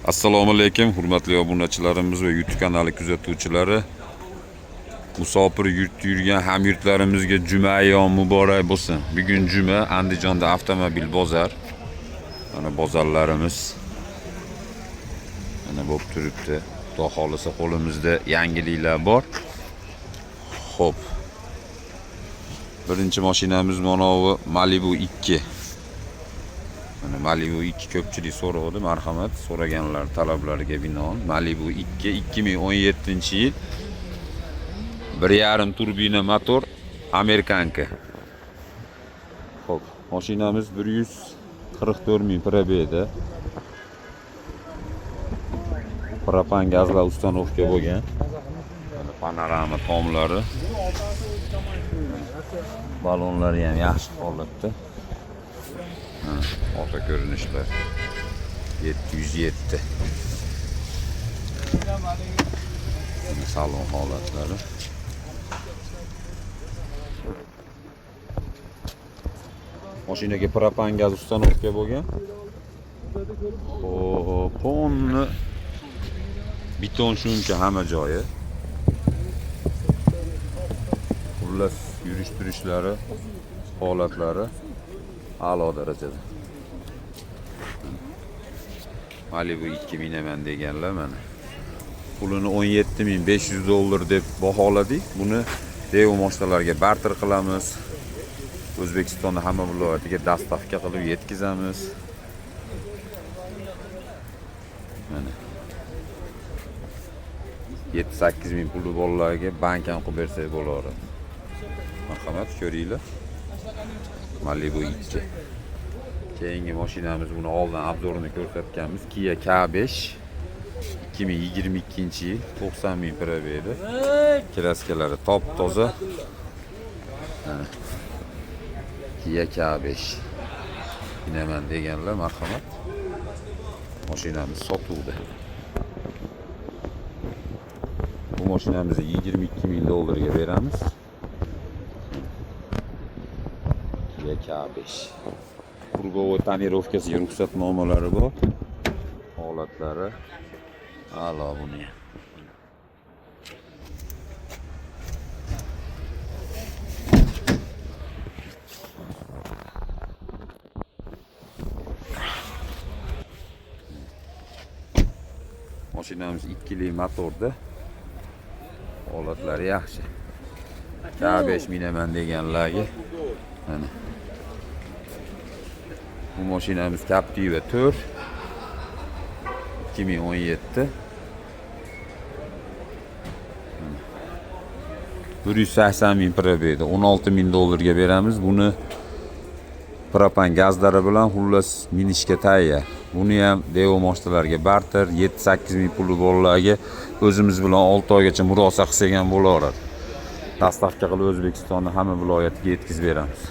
Assalomu alaykum, hurmatli obunachilarimiz va YouTube kanali kuzatuvchilari. Musofir yurtda yurgan hamyurtlarimizga juma ayyomi muborak bo'lsin. Bugun juma, Andijonda avtomobil bozor. Mana bozorlarimiz mana bo'lib turibdi. Xudo xohlasa qo'limizda yangiliklar bor. Xo'p. Birinchi mashinamiz manovi Malibu 2. Mana Malibu 2 ko'pchilik so'rovdi, marhamat, so'raganlar talablariga binoan Malibu 2 2017-yil 1.5 turbina motor американка. Xo'p, mashinamiz 144 ming пробег da. Propan gazlar установка bo'lgan. Mana panorama tomlari. Balonlari ham yaxshi holatda. Mana orqa ko'rinishlar. 707. Mana salon holatlari. Mashinaga propan gaz установка bo'lgan. Xo'p, polni beton shumka hamma joyi. Xullas, yurish turishlari, holatlari a'lo darajada. Malibu 2 minaman deganlar mana. Pulini 17 500 dollar deb baholadik. Buni Daewoo mashinalarga barter qilamiz. O'zbekistonning hamma viloyatiga доставка qilib yetkazamiz. Mana. 7-8 ming puli bolalarga bank ham qilib bersak bo'laveradi. Marhamat, ko'ringlar. Malibu 2. Keyingi mashinamiz, buni oldin обзор ini ko'rsatganmiz. Kia K5 2022-yil 90 ming пробег da. Kraskalari top toza. Mana. Kia K5. Minaman deganlar marhamat. Mashinamiz sotuvda. Bu mashinamizni 22 ming dollarga beramiz. Kia K5. Круговой тонировка siga ruxsatnomalari bor. Holatlari a'lo buni. Mashinamiz ikkili motorda. Holatlari yaxshi. K5 minaman deganlarga mana. Bu mashinamiz Captiva 4 2017. 180 ming пробег da 16 ming dollarga beramiz. Buni propan gazlari bilan, xullas, minishga tayyor. Buni ham Daewoo mashinalarga barter 7-8 ming puli bolalarga o'zimiz bilan 6 oygacha murosa qilsak ham bo'laveradi. Доставка qilib O'zbekistonning hamma viloyatiga yetkazib beramiz.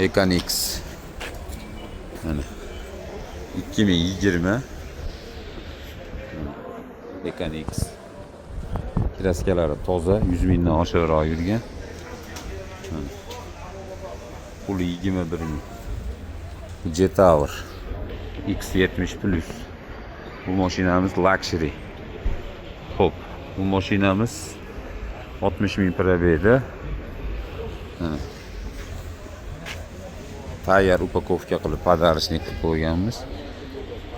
Econix. Mana 2020 Econix. Kraskalari toza, 100 mingdan oshiqroq yurgan. Mana. Puli 21 ming. Jetour X70 Plus. Bu mashinamiz luxury. Xo'p, bu mashinamiz 60 ming пробег da. Mana. Tayyor упаковка qilib подарочный qilib qo'yganmiz.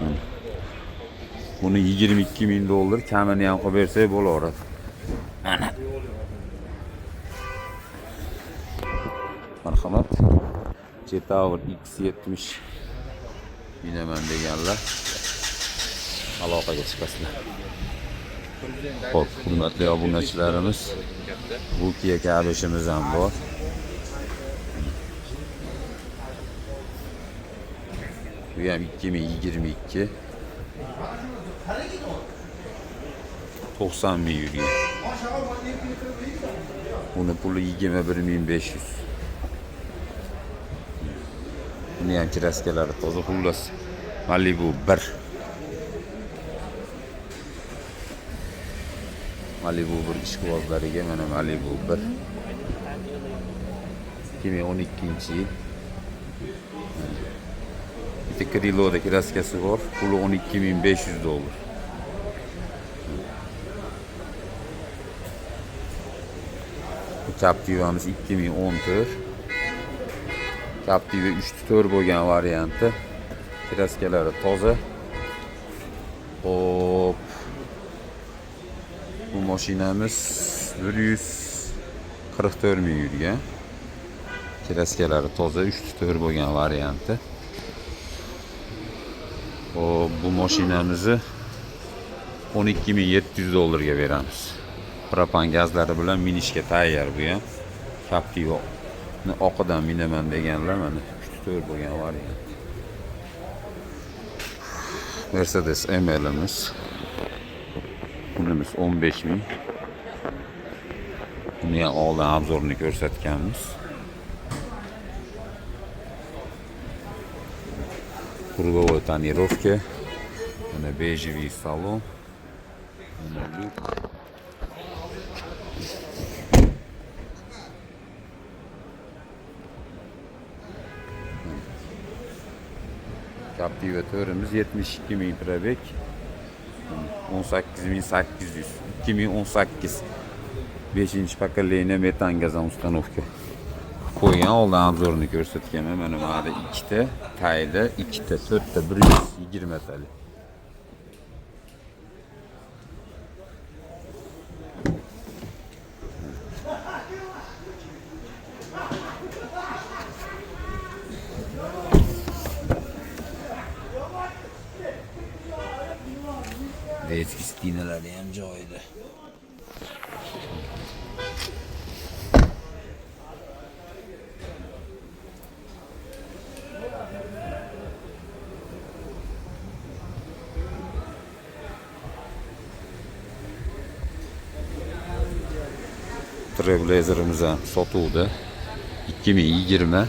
Mana. Buni 22 ming dollar kamini ham qilib bersak bo'laveradi. Mana. Marhamat. Jetour X70 minaman deganlar aloqaga chiqasizlar. Xo'p, hurmatli obunachilarimiz, bu Kia K5'imiz ham bor. Bu ham 2022 90 ming yurgan. Buni puli 21 500. Buni ham kraskalari toza, xullas Malibu 1. Malibu 1 ishqibozlariga mana Malibu 1. 2012-yil. Bitta крыло da краска si bor. Puli 12 500 dollar. Bu Captiva'miz 2014. Captiva 3.4 bo'lgan varianti. Краска lari toza. Xo'p. Bu mashinamiz 144 ming yurgan. Краска lari toza, 3.4 bo'lgan varianti. Xo'p, bu mashinamizni 12 700 dollarga beramiz. Propan gazlari bilan minishga tayyor bu ham. Captiva oqidan minaman deganlar, mana, 3.4 bo'lgan variant. Mercedes ML'imiz. Bunimiz 15 ming. Buni ham oldin обзор ini ko'rsatganmiz. Круговой тонировка. Mana бежевый салон. Mana люк. Captiva 4'imiz 72 ming пробег. 18 800. 2018. 5 поколение, metan gazdan установка qo'ygan. Oldin обзор ini ko'rsatganman. Mana bu yerda ikkita, tayda ikkita, to'rtta 120 talik. Eski сиденья lari ham joyida. Trailblazerimiz ham sotuvda. 2020,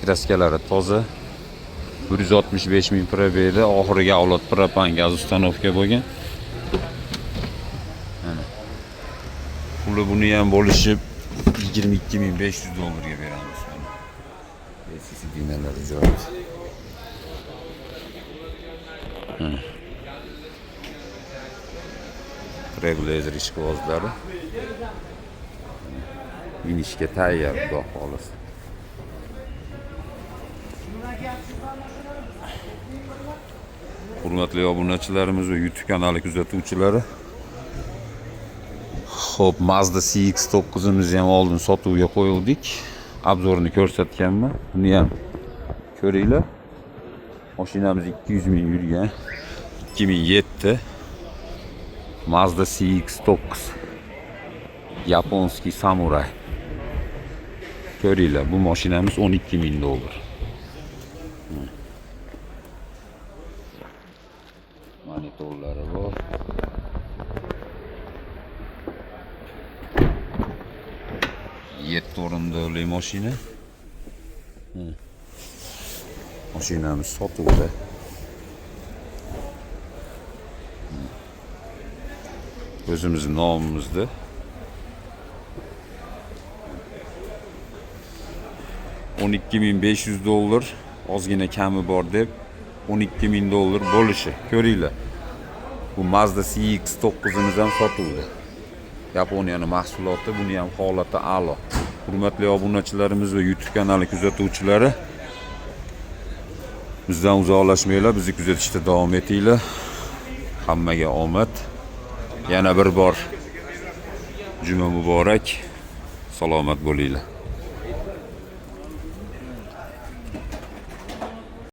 краска lari toza. 165 ming пробег da, oxirgi avlod, propan gaz установка bo'lgan. Mana. Puli buni ham bo'lishib 22 500 dollarga beramiz. Mana. Eski сиденья lari joyida. Mana. Trailblazer ishqibozlari. Minishga tayyor, xudo xohlasa. Hurmatli obunachilarimiz va YouTube kanali kuzatuvchilari. Xo'p, Mazda CX-9'imizni ham oldin sotuvga qo'yildik. Обзор ini ko'rsatganman. Buni ham ko'ringlar. Mashinamiz 200 ming yurgan. 2007 Mazda CX-9. Японский samuray. Ko'ringlar, bu mashinamiz 12 ming dollar. Monitorlari bor. Yetti o'rindiqli mashina. Mashinamiz sotuvda. O'zimizni nomimizda. 12 500 dollar, ozgina kami bor deb 12 ming dollar bo'lishi. Ko'ringlar. Bu Mazda CX-9'imiz ham sotuvda. Yaponiyani mahsuloti, buni ham holati a'lo. Hurmatli obunachilarimiz va YouTube kanali kuzatuvchilari, bizdan uzoqlashmanglar, bizni kuzatishda davom etinglar. Hammaga omad. Yana bir bor juma muborak. Salomat bo'linglar.